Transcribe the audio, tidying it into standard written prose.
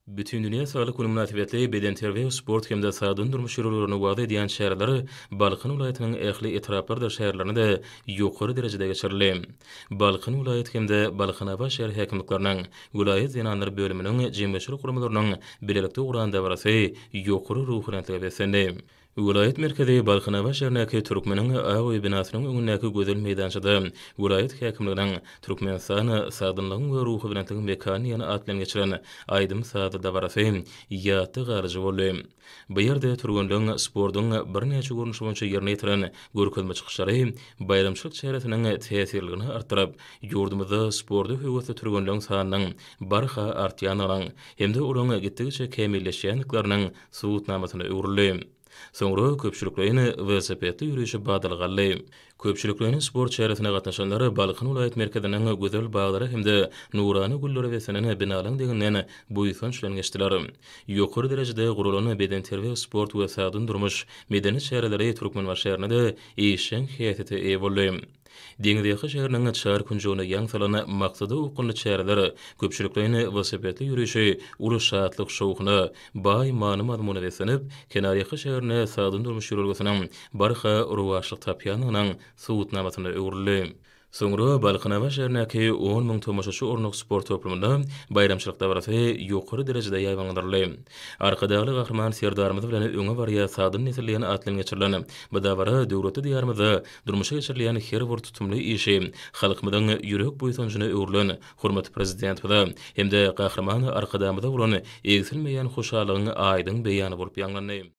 Bütindünýä saglyk güni mynasybetli bedenterbiýe, sport hem-de sagdyn durmuş ýörelgelerini wagyz edýän çäreler Balkan welaýatynyň ähli etraplardyr şäherlerinde-de ýokary derejede geçirildi. Balkan welaýat hem-de Balkanabat şäher häkimlikleriniň, welaýat zenanlar bölüminiň, jemgyýetçilik guramalarynyň bilelikde guran dabarasy ýokary ruhubelentlige beslendi. Welaýat merkezi Balkanabat şäherindäki Türkmeniň ak öýi binasynyň öňündäki gözel meýdançada welaýat häkimliginiň Türkmenistan, sagdynlygyň we ruhubelentligiň mekany diýen at bilen geçiren aýdym-sazly dabarasy ýatda galyjy boldy. Bu ýerde türgenleň sportuň birnäçe görnüşi boýunça ýerine ýetiren görkezme çykyşlary baýramçylyk çäresiniň täsirliligini artdyryp, ýurdumyzda sporta höwesli türgenleň sanynyň barha artýandygynyň hem-de olaryň gitdigiçe kämilleşýändikleriniň subutnamasyna öwrüldi. Soňra köpçülikleýin welosipedli ýörişe badalga aldy. Köpçülikleýin sport çäresine gatnaşanlar Balkan welaýat merkeziniň gözel baglara hem-de nurana güllere beslenen binalaryň deňinden buýsanç bilen geçdiler. Ýokary derejede guralan bedenterbiýe, sport we sagdyn durmuş medeni çäreleri Türkmenbaşy şäherinde-de işjeň häsiýete eýe boldy. Deňizýaka şäheriniň çar künjegine ýaň salan maksada okgunly çäreler, köpçülikleýin welosipedli ýörişi uly şatlyk-şowhuna, baý many-mazmuna beslenip, kenarýaka şäherinde sagdyn durmuş ýörelgesiniň barha rowaçlyk tapýandygynyň subutnamasyna öwrüldi. Soňra Balkanabat şäherindäki on müň tomaşaçy orunlyk sport toplumynda baýramçylyk dabarasy ýokary derejede ýaýbaňlandyryldy. Arkadagly Gahryman Serdarymyz bilen Öňe barýar sagdyn nesil diýen at bilen geçirilen bu dabara döwletli Diýarymyzda Durmuşa geçirilýän her bir tutumly işi halkymyzyň ýürek buýsanjyna öwrülen hormatly Prezidentimize hem-de Gahryman Arkadagymyza bolan egsilmeýän hoşallygyň aýdyň beýany bolup ýaňlandy.